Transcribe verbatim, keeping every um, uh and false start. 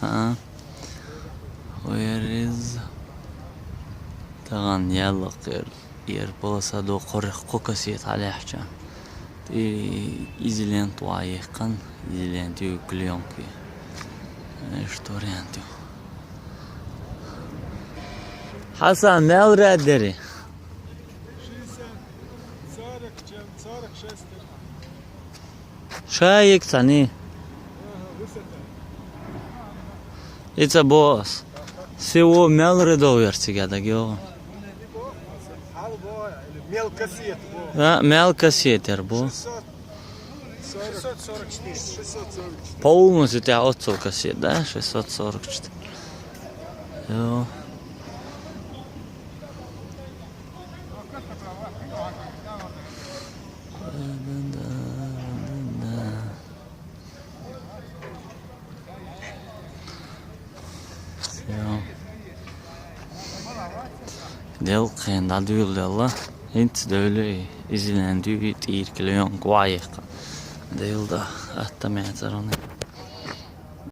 А? Where is? Тахана яллакъ ер, ер полоса ду, кхо, кхо кассета хьалаьхьача. ТӀе изолента ваеккхан, изолента ю, клеёнка. Э, что вариант ю? Хьасан, мел рядери? Шестьдесят, сорок, чем сорок шесть. Ша йик цани. Ица бос. Сиво мел редовер цига даг йога. Мел кассет бо. А, мел кассетер бо. Шестьсот сорок четыре. Полностью у тебя отцов кассет, да? Шестьсот сорок четыре. Йо. Йо. Дел кхен дӀадуьйладелла. ХӀинца девлли изолента ю, тӀера клеёнка ваеккха. Дел да, атта мецаруни.